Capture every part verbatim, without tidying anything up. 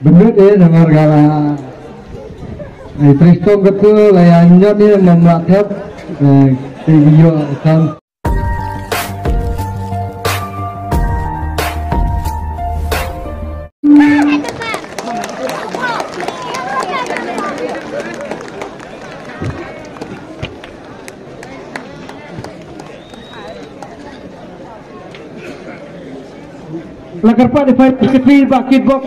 Bendut eh namar ka la. Ai trei shitom katu la ïa ñiot eh, mam la thep. Eh, te ïoh kan. La kyrpad ïa i Fire Secretary ba kit bok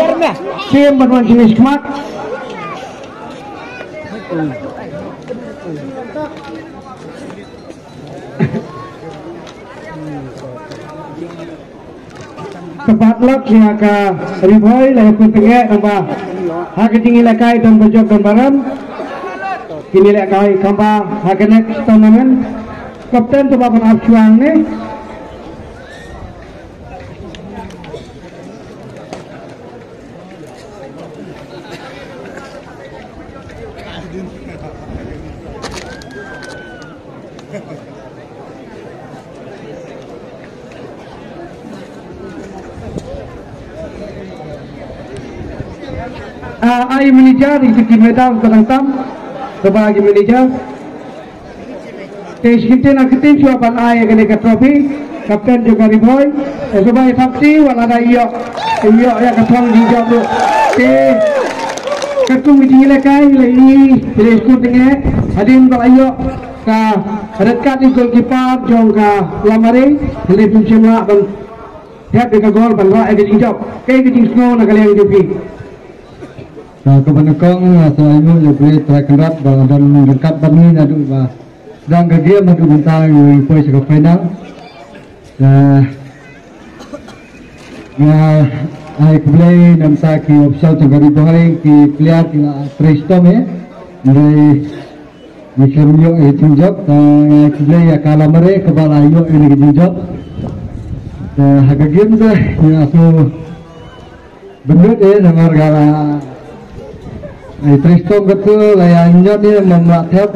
siem ban wan jinis khmat. Kyrpad lok ïa ka Ri Bhoi la ïa kut tengeh namba ha ka jingïalehkai don ba jop don ba rem. Kine lehkai khamba ha ka next tournament. Kapten to ba ban ap shuwa ne. Ah, ai manager, ïa ki medal ka dang tam, kaba ki manager. Te shi kyntien na kyntien shuwa ban ai ïa kane ka trophy, kapten jong ka Ri Bhoi, eh, shuwa ban ai trophy, wat la da ïoh, ïoh ïa ka thong jingjop ruh. Te katkum ka jingïalehkai, la ïohi, te shu tengeh, hadien ba la ïoh ka red card ïa u goalkeeper jong ka Lamare, hynrei phim shym lah ban thep ïa ka goal ban rah ïa ka jingjop. Kaei ka jingsngew na ka liang jong phi? Ka, kaba nyngkong, ah, sa ïa U Blei Trai Kynrad ba don ryngkat bad ngi naduh ba sdang ka game haduh mynta ngi poi sha ka final. Ah, nga ai khublei na bynta ki official jong ka Ri Bhoi, ki player ki la trei shitom eh. Hynrei ngi khlem ïoh ïa ka jingjop, ah, nga ai khublei ïa ka Lamare kaba la ïoh ïa ka jingjop. Ah, ha ka game te nga shu Bendut eh namar ka la. Ai trei shitom katu la ïa ñiot eh, mam la thep.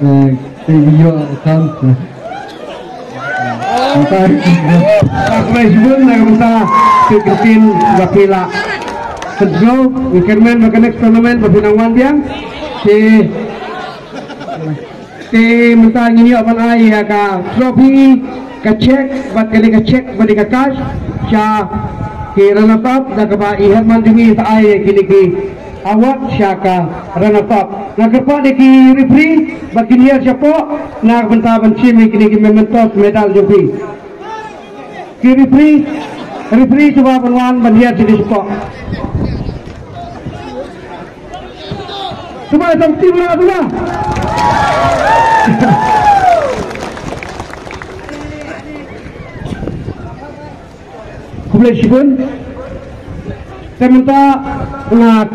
Eh, te ïoh kan. Khublei shibun na ka bynta ki kyntien ba phi la pynshong, ngi kyrmen ba ka next tournament ba phin nang wan biang. Te Te mynta ngin ïoh ban ai ïa ka trophy, ka cheque, bad kane ka cheque, bad ka cash sha ki runners up, da kaba i headman jong ngi sa ai ïa kine ki award sha ka runners up. Nga kyrpad ïa ki referee ba kin hiar shapoh na ka bynta ban shim ïa kine ki mementos, medal jong phi. Ki referee, referee shuwa ban wan ban hiar sha shapoh. Shuwa, shuwa, shuwa, shuwa. Khublei shibun. Te mynta nga